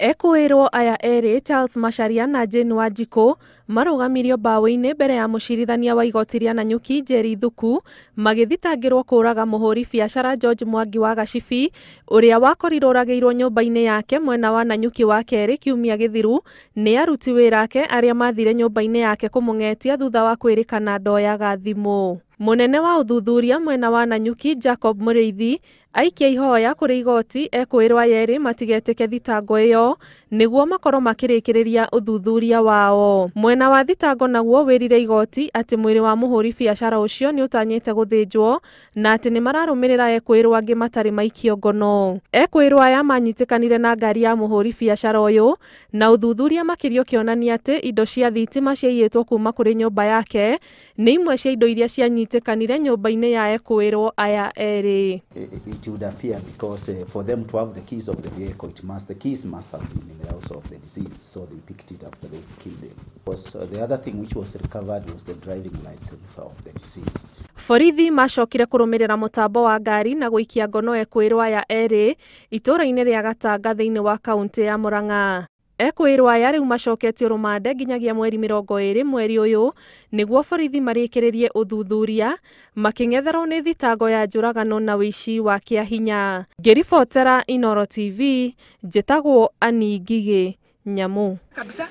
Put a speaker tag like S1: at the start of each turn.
S1: Ekũĩrwo aya erĩ Charles Macharia na Jane Wanjikũ marũgamirio mbaũ-inĩ mbere ya mũcirithania wa igoti rĩa Nanyuki Njeri Thuku magĩthitangĩrwo kũũraga mũhũri biacara George Mwangi wa Gacibi ũrĩa wakorirwo oragĩirwo nyũmba-inĩ yake mwena wa Nanyuki wa kerĩ kiumia gĩthiru nĩ aruti wĩra ake arĩa mathire nyũmba-inĩ yake kũmũng'etia thutha wa kwĩrĩkana ndoyaga thimũ. Mũnene wa ũthuthuria mwena wa Nanyuki Jacob Mũrĩithi aikia ihoya kũrĩ igoti ekũĩrwo aya erĩ matigetĩke thitango ĩyo nĩguo makorwo makĩrĩkĩrĩria ũthuthuria wao. Mwena wa thitango naguo wĩrire igoti atĩ mwĩrĩ wa mũhũri biacara ũcio nĩ ũtanyĩte gũthĩnjwo na atĩ nĩ mararũmĩrĩra ekũĩrwo angĩ matarĩ maikio ngono. Ekũĩrwo aya manyitĩkanire na ngari ya mũhũri biacara ũyũ na ũthuthuria makĩria ũkĩonania atĩ indo cia thitima ciaiyĩtwo kuma kũrĩ nyũmba yake nĩ imwe cia indo iria cianyitĩkanire nyũmba-inĩ ya ekũĩrwo aya erĩ.
S2: It would appear because for them to have the keys of the vehicle, the keys must have been in the house of the deceased, so they picked it after they killed him. The other thing which was recovered was the driving license of the deceased.
S1: Borithi macokire kũrũmĩrĩra mũtambo wa ngari na gũikia ngono ekũĩrwo aya erĩ itũũra-inĩ rĩa Gatanga thĩinĩ wa kaũntĩ ya Murang'a. Ekũĩrwo aya rĩu macoketio rũmande nginyagia mweri 20 mweri ũyũ nĩguo borithi marĩkĩrĩrie ũthuthuria makĩng'etherwo nĩ thitango ya njũragano na ũici wa kĩahinya. Ngĩribotera Inooro TV, njĩtagwo Annie Ngigĩ Nyamu.
S3: Kabisa.